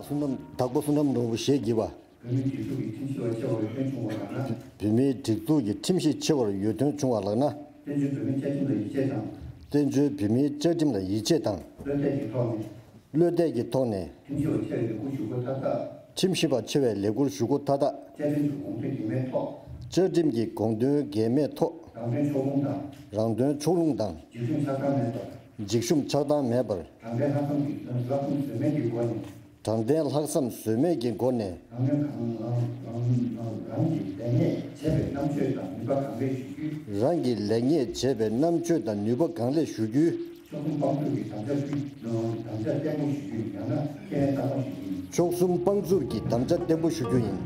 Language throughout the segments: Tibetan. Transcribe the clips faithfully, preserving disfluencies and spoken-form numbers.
བསོད་ནམས། དྭགས་པོ་བསོད་ནམས་ནོར་བུ་ཞེས་བགྱི་བ། བོད་མིའི་སྒྲིག་འཛུགས་ཀྱི་ཁྲིམས་ཞིབ་པ་ཆེ་བར་ཡོན་ཏན་བྱུང་བ་ལགས་ན། བོད་མིའི་སྒྲིག་འཛུགས་ཀྱི་ཁྲིམས་ཞིབ་ཆེ་བར་ཡོན་ཏན་བྱུང་བ་ལགས་ན། བཙན་བྱོལ་བོད་མིའི་བཅའ་ཁྲིམས་ལ་ཡིད་ཆེས་དང་། བཙན་བྱོལ་བོད་མིའི་བཅའ་ཁྲིམས་ལ་ཡིད་ཆེས་དང་། བློ་གཏད་ཀྱི་ཐོག་ནས། བློ་གཏད་ཀྱི་ཐོག་ནས། ཁྲིམས་ཞིབ་པ་ཆེ་བའི་ལས་འཁུར་ཞུ་སྒོ་མཐའ་དག་ཁྲིམས་ཞིབ་པ་ཆེ་བའི་ལས་འཁུར་ཞུ་སྒོ་མཐའ་དག་བཅའ་ཁྲིམས་ཀྱི་དགོངས་དོན་རྫུན་མའི་ཐོག་བཅའ་ཁྲིམས་ཀྱི་དགོངས་དོན་འགལ་མེད་ཐོག་རང་དོན་ཕྱོགས་ལྷུང་དང་། རང་དོན་ཕྱོགས་ལྷུང་དང་། འཇིགས་ཞུམ་ཆགས་སྡང་མེད་པར། འཇིགས་ཞུམ་ཆགས་སྡང་མེད་པར། དྲང་བདེན་ལྷག་བསམ་གྱི་ལྷག་བསམ་ཟོལ་མེད་ཀྱི་སྒོ་ནས། དྲང་བདེན་ལྷག་བསམ་ཟོལ་མེད་ཀྱི་སྒོ་ནས། རང་ངོས་གང་། རང་རང་རང་རང་གིས་ལེགས་ཉེས་བྱས་པའི་རྣམ་དཔྱོད་དང་ནུས་པ་གང་ལེགས་ཞུ་རྒྱུའི། རང་གིས་ལེགས་ཉེས་བྱས་པའི་རྣམ་དཔྱོད་དང་ནུས་པ་གང་ལེགས་ཞུ་རྒྱུའི། མཆོག་གསུམ་དཔང་བཙུགས་ཀྱི་དམ་བཅའ་ཕུལ། དམ་བཅའ་བརྟན་པོ་ཞུ་རྒྱུ་ཡིན། ཡང་ན་ཁས་ལེན་གཙང་མ་ཞུ་རྒྱུ་ཡིན། མཆོག་གསུམ་དཔང་བཙུགས་ཀྱི་དམ་བཅའ་བརྟན་པོ་ཞུ་རྒྱུ་ཡིན།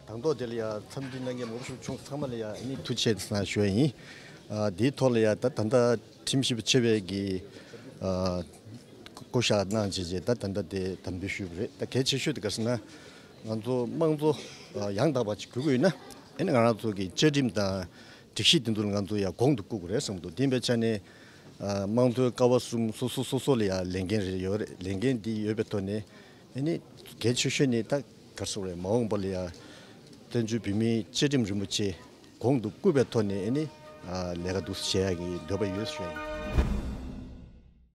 དང་ཐོག་དེ་ལ་ཡ་འཚམས་འདྲི་གནང་མཁན་མང་པོ་ཞིག་བྱུང་། ཚང་མ་ལ་ཡ་ཨ་ནི་ཐུགས་རྗེ་ཆེ་གནང་ཞུ་ཡ་ཡིན། ཨ། དེའི་ཐོག་ལ་ཡ་ད་ད་ལྟ་ཁྲིམས་ཞིབ་པ་ཆེ་བའི་གི། ཨ། བསྐོ་བཞག་གནང་བྱས་བྱས་ད་ད་ལྟ་དེ་དམ་འབུལ་ཞུས་པ་རེད། ད་གལ་ཆེ་ཤོས་དེ་ག་རེ་ཟེར་ན། ང་ཚོ་དམངས་གཙོ། ཨ། ཡང་དག་པ་ཅིག་དགོས་ཀྱི་ཡོད་ན། ཨ་ནི་ང་རང་ཚོ་གི་བཅའ་ཁྲིམས་དང་སྒྲིག་གཞི་དེ་ཚོ་ལ་ང་ཚོ་ཡ་གོང་དུ་བཀུར་དགོས་རེད་བསམ་འདུག་དེ་ཡིན་པའི་ཆ་ནས། ཨ། དམངས་གཙོའི་ཀ་བ་གསུམ་སོ་སོ་སོ་སོ་ལ་ཡ་ལས་འགན་རེ་ཡོད་རེད། ལས་འགན་འདི་ཡོད་པའི་ཐོག་ནས། ཨ་ནི་གལ་ཆེ་ཤོས་ནི་ད་ག་རེ་ཟེར་དགོས་རེད། མ་འོངས་པ་ལ་ཡ་བཙན་བྱོལ་བོད་མིའི་བཅའ་ཁྲིམས་རིན་པོ་ཆེ་གོང་དུ་བཀུར་བའི་ཐོག་ནས། ཨ་ནི། ཨ། ལས་ཀ་འདུག་སེ་བྱེད་ཡག་གི་འདོད་པ་ཡོད་ཞུ་ཡ་ཡིན།